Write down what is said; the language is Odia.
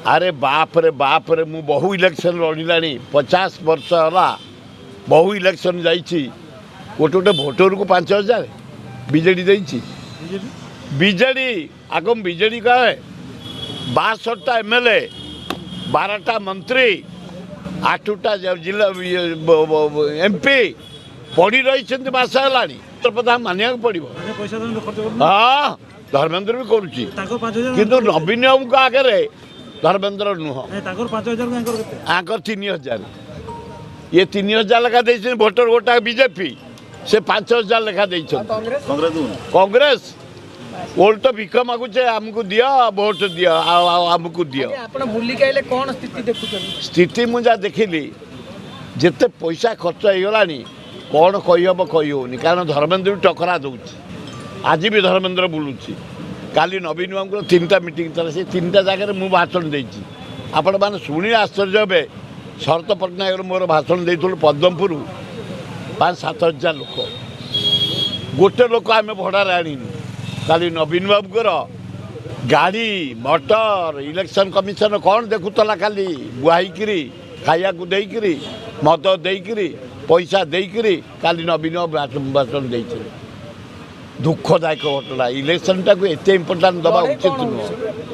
ଆରେ ବାପରେ ବାପରେ, ମୁଁ ବହୁ ଇଲେକ୍ସନ୍ ଲଢ଼ିଲାଣି, 50 ବର୍ଷ ହେଲା ବହୁ ଇଲେକ୍ସନ୍ ଯାଇଛି। ଗୋଟେ ଗୋଟେ ଭୋଟରକୁ 5000 ବିଜେଡ଼ି ଦେଇଛି। ବିଜେଡ଼ି ଆଗ ବିଜେଡ଼ି କହେ 62ଟା ଏମ୍ ଏଲ୍ ଏ, 12ଟା ମନ୍ତ୍ରୀ, 8ଟା ଜିଲ୍ଲା ଏମ୍ ପି ପଡ଼ି ରହିଛନ୍ତି, ମାସ ହେଲାଣି। ପ୍ରଧାନ ମାନିବାକୁ ପଡ଼ିବ। ପଇସା ଖର୍ଚ୍ଚ। ହଁ, ଧର୍ମେନ୍ଦ୍ର ବି କରୁଛି। ତାଙ୍କର 5000। କିନ୍ତୁ ନବୀନ ବାବୁଙ୍କ ଆଗରେ ଧର୍ମେନ୍ଦ୍ର ନୁହଁ। ତାଙ୍କର 5000, ତାଙ୍କର କେତେ? ଆଙ୍କର 3000। ଇଏ 3000 ଲେଖା ଦେଇଛନ୍ତି ଭୋଟର ଗୋଟା ବିଜେପି, ସେ 5000 ଲେଖା ଦେଇଛନ୍ତି। କଂଗ୍ରେସ ଓଲଟ ଭିକ ମାଗୁଛେ, ଆମକୁ ଦିଅ, ଭୋଟ ଦିଅ, ଆଉ ଆଉ ଆମକୁ ଦିଅ। ଆପଣ ବୁଲିକି ଆଇଲେ, କ'ଣ ସ୍ଥିତି ଦେଖୁଛନ୍ତି? ସ୍ଥିତି ମୁଁ ଯାହା ଦେଖିଲି, ଯେତେ ପଇସା ଖର୍ଚ୍ଚ ହେଇଗଲାଣି, କ'ଣ କହିହେବ କହି ହେଉନି। କାରଣ ଧର୍ମେନ୍ଦ୍ର ବି ଟକରା ଦେଉଛି। ଆଜି ବି ଧର୍ମେନ୍ଦ୍ର ବୁଲୁଛି। କାଲି ନବୀନ ବାବୁଙ୍କର ତିନିଟା ମିଟିଂ ଥିଲା, ସେ ତିନିଟା ଜାଗାରେ ମୁଁ ଭାଷଣ ଦେଇଛି। ଆପଣମାନେ ଶୁଣିଲେ ଆଶ୍ଚର୍ଯ୍ୟ ହେବେ। ଶରତ ପଟ୍ଟନାୟକର ମୋର ଭାଷଣ ଦେଇଥିଲୁ ପଦ୍ମପୁର, 5-7 ହଜାର ଲୋକ। ଗୋଟେ ଲୋକ ଆମେ ଭଡ଼ାରେ ଆଣିନୁ। କାଲି ନବୀନ ବାବୁଙ୍କର ଗାଡ଼ି ମଟର, ଇଲେକ୍ସନ୍ କମିଶନ କ'ଣ ଦେଖୁଥିଲା? କାଲି ବୁହାଇକିରି, ଖାଇବାକୁ ଦେଇକିରି, ମଦ ଦେଇକିରି, ପଇସା ଦେଇକିରି କାଲି ନବୀନ ବାବୁ ଭାଷଣ ଦେଇଥିଲେ। ଦୁଃଖଦାୟକ ଘଟଣା। ଇଲେକ୍ସନଟାକୁ ଏତେ ଇମ୍ପୋର୍ଟାଣ୍ଟ ଦେବା ଲଢ଼େଇ ଉଚିତ କ'ଣ ନୁହଁ। ହେଉଛି?